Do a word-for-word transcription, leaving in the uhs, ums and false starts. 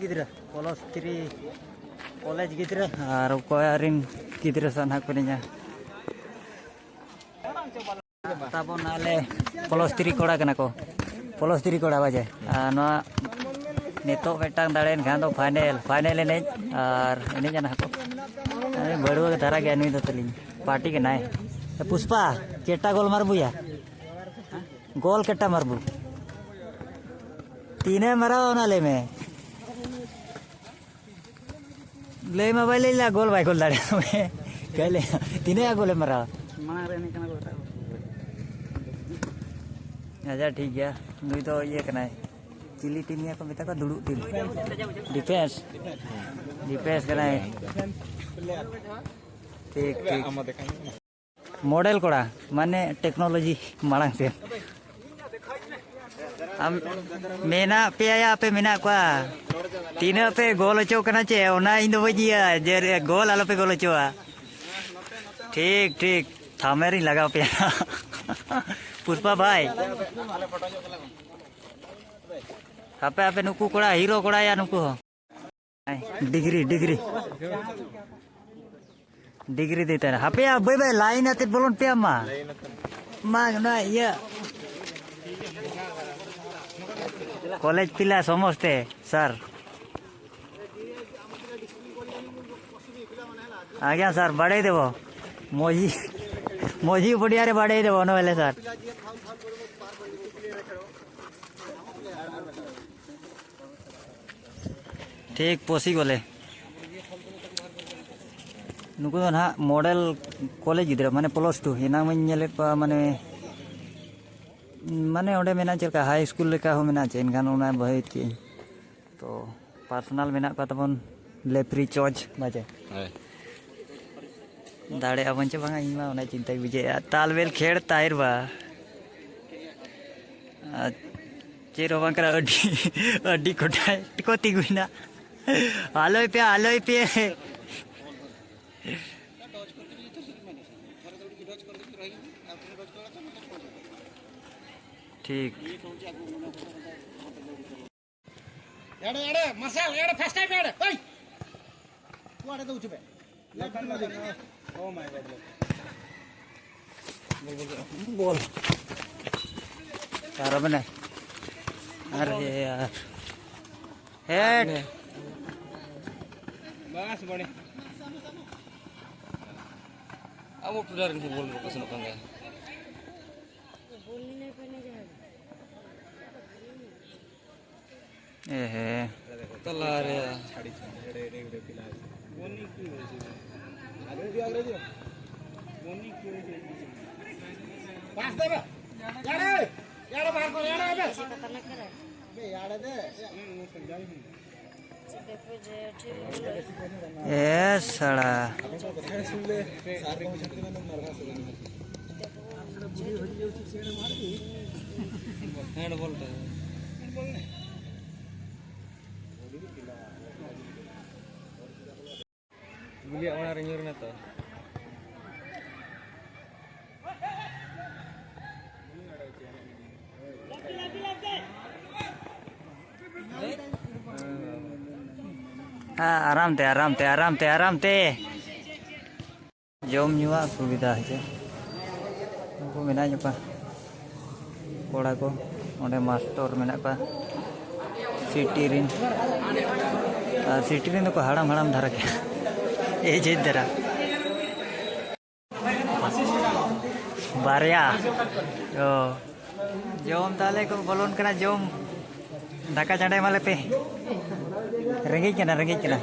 ᱜᱤᱫᱽᱨᱟᱹ, plus three college ᱜᱤᱫᱽᱨᱟᱹ᱾ ᱟᱨ ᱚᱠᱚᱭ ᱨᱮᱱ ᱜᱤᱫᱽᱨᱟᱹ ᱥᱟᱶ ᱱᱟᱦᱟᱜ ᱠᱚ ᱮᱱᱮᱡᱟ? ᱛᱟᱵᱚᱱ ᱟᱞᱮ ᱯᱞᱟᱥ ᱛᱷᱨᱤ ᱠᱚᱲᱟ ᱠᱟᱱᱟ ᱠᱚ, ᱯᱞᱟᱥ ᱛᱷᱨᱤ ᱠᱚᱲᱟ ᱵᱟᱡᱮ᱾ ᱟᱨ ᱱᱚᱣᱟ ᱱᱤᱛᱚᱜ ᱢᱤᱫᱴᱟᱝ ᱫᱟᱲᱮᱭᱮᱱ ᱠᱷᱟᱱ ᱫᱚ ᱯᱷᱟᱭᱱᱮᱞ, ᱯᱷᱟᱭᱱᱮᱞ ᱮᱱᱮᱡ᱾ ᱟᱨ ᱮᱱᱮᱡ ᱟᱱᱟ ᱠᱚ᱾ ᱟᱨ ᱵᱟᱹᱲᱩᱣᱟᱹ ᱫᱷᱟᱨᱟ ᱜᱮᱭᱟ ᱱᱩᱭ ᱫᱚ ᱛᱟᱹᱞᱤᱧ, ᱯᱟᱨᱴᱤ ᱠᱟᱱᱟᱭ᱾ ᱮ ᱯᱩᱥᱯᱟ, ᱪᱮᱴᱟ ᱜᱳᱞ ᱢᱟᱨᱵᱩᱭᱟ, ᱜᱳᱞ ᱠᱮᱴᱟ ᱢᱟᱨᱵᱩ᱾ ᱛᱤᱱᱟᱹᱜ ᱢᱟᱨᱟᱣᱟ ᱚᱱᱟ ᱞᱟᱹᱭ ᱢᱮ᱾ ᱞᱟᱹᱭ ᱢᱟ ᱵᱟᱭ ᱞᱟᱹᱭ ᱞᱮᱫᱟ, ᱜᱳᱞ ᱵᱟᱭ ᱜᱳᱞ ᱫᱟᱲᱮᱭᱟᱜ ᱛᱟᱢᱟ᱾ ᱠᱟᱭ ᱞᱟᱹᱭᱟ, ᱛᱤᱱᱟᱹᱜ ᱜᱳᱞᱮ ᱢᱟᱨᱟᱣᱟ? ᱢᱟᱲᱟᱝ ᱨᱮ ᱮᱱᱮᱡ ᱠᱟᱱᱟ ᱠᱚ ᱮᱴᱟᱜ ᱠᱚ᱾ ᱟᱪᱪᱷᱟ, ᱴᱷᱤᱠ ᱜᱮᱭᱟ᱾ ᱱᱩᱭ ᱫᱚ ᱤᱭᱟᱹ ᱠᱟᱱᱟᱭ, ᱪᱤᱞᱤ ᱴᱤᱢ ᱜᱮᱭᱟ ᱠᱚ ᱢᱮᱛᱟ ᱠᱚᱣᱟ? ᱫᱩᱲᱩᱵ ᱴᱤᱢ᱾ ᱰᱤᱯᱷᱮᱱᱥ, ᱰᱤᱯᱷᱮᱱᱥ ᱠᱟᱱᱟᱭ᱾ ᱴᱷᱤᱠ, ᱴᱷᱤᱠ᱾ ᱢᱚᱰᱮᱞ ᱠᱚᱲᱟ, ᱢᱟᱱᱮ ᱴᱮᱠᱱᱳᱞᱚᱡᱤ ᱢᱟᱲᱟᱝ ᱥᱮᱫ᱾ ᱟᱢ, ᱢᱮᱱᱟᱜ ᱯᱮᱭᱟ ᱭᱟ, ᱟᱯᱮ ᱢᱮᱱᱟᱜ ᱠᱚᱣᱟ᱾ ᱛᱤᱱᱟᱹᱜ ᱯᱮ ᱜᱳᱞ ᱦᱚᱪᱚᱜ ᱠᱟᱱᱟ ᱪᱮ, ᱚᱱᱟ ᱤᱧ ᱫᱚ ᱵᱟᱹᱧ ᱤᱭᱟᱹ, ᱡᱮ ᱜᱳᱞ ᱟᱞᱚ ᱯᱮ ᱜᱳᱞ ᱦᱚᱪᱚᱣᱟ᱾ ᱴᱷᱤᱠ, ᱴᱷᱤᱠ, ᱛᱷᱟᱢᱮᱨᱤᱧ ᱞᱟᱜᱟᱣ ᱯᱮᱭᱟ᱾ ᱯᱩᱥᱯᱟ ᱵᱷᱟᱭ, ᱦᱟᱯᱮ, ᱦᱟᱯᱮ, ᱱᱩᱠᱩ ᱠᱚᱲᱟ, ᱦᱤᱨᱳ ᱠᱚᱲᱟ ᱭᱟ, ᱱᱩᱠᱩ ᱦᱚᱸ᱾ Degree, degree. ᱰᱤᱜᱽᱨᱤ ᱫᱤ ᱛᱟᱦᱮᱱᱟ᱾ ᱦᱟᱯᱮᱭᱟ, ᱵᱟᱹᱭ ᱵᱟᱹᱭ ᱞᱟᱭᱤᱱ ᱟᱛᱮ ᱵᱚᱞᱚᱱ ᱯᱮᱭᱟ ᱢᱟ᱾ ᱢᱟ, ᱱᱚᱣᱟ ᱤᱭᱟᱹ᱾ ᱠᱚᱞᱮᱡᱽ ᱯᱤᱞᱟ ᱥᱚᱢᱚᱥᱛᱮ, ᱥᱟᱨ᱾ ᱟᱜᱽᱧᱟ ᱥᱟᱨ, ᱵᱟᱲᱮ ᱫᱮᱵᱚ᱾ ᱢᱚᱡᱤ, ᱢᱚᱡᱤ ᱯᱚᱰᱤᱭᱟ ᱨᱮ ᱵᱟᱲᱮ ᱫᱮᱵᱚ, ᱱᱚᱣᱮᱞᱮ ᱥᱟᱨ᱾ ᱴᱷᱤᱠ, ᱯᱚᱥᱤ ᱜᱚᱞᱮ᱾ ᱱᱩᱠᱩ ᱫᱚ ᱱᱟᱦᱟᱜ ᱢᱚᱰᱮᱞ ᱠᱚᱞᱮᱡᱽ ᱜᱤᱫᱽᱨᱟᱹ, ᱢᱟᱱᱮ ᱯᱞᱟᱥ ᱴᱩ᱾ ᱮᱱᱟᱝ ᱢᱟᱧ ᱧᱮᱞᱮᱫ ᱠᱚᱣᱟ, ᱢᱟᱱᱮ, ᱢᱟᱱᱮ ᱚᱸᱰᱮ ᱢᱮᱱᱟᱜᱼᱟ ᱪᱮᱫ ᱞᱮᱠᱟ ᱦᱟᱭ ᱥᱠᱩᱞ ᱞᱮᱠᱟ ᱦᱚᱸ ᱢᱮᱱᱟᱜᱼᱟ ᱪᱮ, ᱮᱱᱠᱷᱟᱱ ᱚᱱᱟ ᱵᱷᱟᱹᱜᱤ ᱠᱮᱜᱼᱟᱹᱧ᱾ ᱛᱚ ᱯᱟᱨᱥᱚᱱᱟᱞ ᱢᱮᱱᱟᱜ ᱠᱚᱣᱟ ᱛᱟᱵᱚᱱ ᱞᱮᱯᱨᱤ ᱪᱚᱪ ᱵᱟᱡᱮ᱾ ᱦᱳᱭ᱾ ᱫᱟᱲᱮᱭᱟᱜ ᱟᱵᱚᱱ ᱪᱮ ᱵᱟᱝᱟ, ᱤᱧ ᱢᱟ ᱚᱱᱟ ᱪᱤᱱᱛᱟᱹ ᱜᱮ ᱵᱩᱡᱷᱟᱹᱜᱼᱟ᱾ ᱛᱟᱞᱵᱮᱞ ᱠᱷᱮᱲ ᱛᱟᱭᱨ ᱵᱟ᱾ ᱟᱨ ᱪᱮᱫ ᱦᱚᱸ ᱵᱟᱝ ᱠᱟᱱᱟ, ᱟᱹᱰᱤ, ᱟᱹᱰᱤ ᱠᱚᱴᱷᱟᱭ ᱠᱚ ᱛᱤᱸᱜᱩᱭᱮᱱᱟ᱾ ᱟᱞᱚᱭ ᱯᱮ, ᱟᱞᱚᱭ ᱯᱮ᱾ ᱴᱷᱤᱠ᱾ ᱮᱲᱮ, ᱮᱲᱮ, ᱢᱟᱨᱥᱟᱞ, ᱮᱲᱮ, first time ᱮᱲᱮ, ᱳᱭ! ᱛᱚ ᱟᱲᱮ ᱫᱚ ᱩᱪᱩ ᱯᱮ᱾ ᱞᱮᱯᱷᱴ ᱢᱮ ᱫᱮᱠᱷ᱾ ᱵᱚᱞ᱾ ᱯᱟᱨᱚᱢ ᱮᱱᱟᱭ᱾ ᱟᱨᱮ ᱭᱟᱨ᱾ ᱦᱮᱰ᱾ ᱵᱟᱥ, ᱵᱚᱲᱮ᱾ ᱟᱵᱚ ᱴᱚᱞᱟ ᱨᱮᱱ ᱠᱚ ᱵᱚᱞ ᱨᱮᱠᱚ ᱥᱮᱱᱚᱜ ᱠᱟᱱ ᱜᱮᱭᱟ᱾ ᱮᱦᱮ᱾ ᱛᱟᱞᱟ ᱨᱮ᱾ ᱯᱟᱥ ᱫᱮᱵᱮ᱾ ᱭᱟᱲᱮ, ᱭᱟᱲᱮ ᱵᱟᱦᱟᱨ ᱠᱚ, ᱭᱟᱲᱮ ᱵᱮᱥ᱾ ᱵᱮ, ᱭᱟᱲᱮ ᱫᱮ᱾ ᱮ ᱥᱟᱲᱟ᱾ ᱜᱩᱞᱤᱭᱟᱜ ᱢᱟᱲᱟᱝ ᱨᱮ ᱧᱩᱨ ᱮᱱᱟ ᱛᱚ᱾ ᱦᱮᱸ, ᱟᱨᱟᱢ ᱛᱮ, ᱟᱨᱟᱢ ᱛᱮ, ᱟᱨᱟᱢ ᱛᱮ, ᱟᱨᱟᱢ ᱛᱮ᱾ ᱡᱚᱢ ᱧᱩᱣᱟᱜ ᱥᱩᱵᱤᱫᱷᱟ ᱦᱮᱸᱥᱮ᱾ ᱩᱱᱠᱩ ᱢᱮᱱᱟᱜ ᱧᱚᱜ ᱠᱚᱣᱟ ᱠᱚᱲᱟ ᱠᱚ, ᱚᱸᱰᱮ ᱢᱟᱥᱴᱚᱨ ᱢᱮᱱᱟᱜ ᱠᱚᱣᱟ᱾ ᱥᱤᱴᱤ ᱨᱮᱱ, ᱟᱨ ᱥᱤᱴᱤ ᱨᱮᱱ ᱫᱚᱠᱚ ᱦᱟᱲᱟᱢ ᱦᱟᱲᱟᱢ ᱫᱷᱟᱨᱟ ᱜᱮᱭᱟ᱾ ᱮᱡᱮᱡ ᱫᱷᱟᱨᱟ᱾ ᱵᱟᱨᱭᱟ᱾ ᱚ᱾ ᱡᱚᱢ ᱛᱟᱦᱞᱮ ᱠᱚ ᱵᱚᱞᱚᱱ ᱠᱟᱱᱟ ᱡᱚᱢ᱾ ᱫᱟᱠᱟ ᱪᱟᱸᱰᱟᱭ ᱢᱟᱞᱮ ᱯᱮ᱾ ᱨᱮᱸᱜᱮᱡ ᱠᱟᱱᱟ, ᱨᱮᱸᱜᱮᱡ ᱠᱟᱱᱟ᱾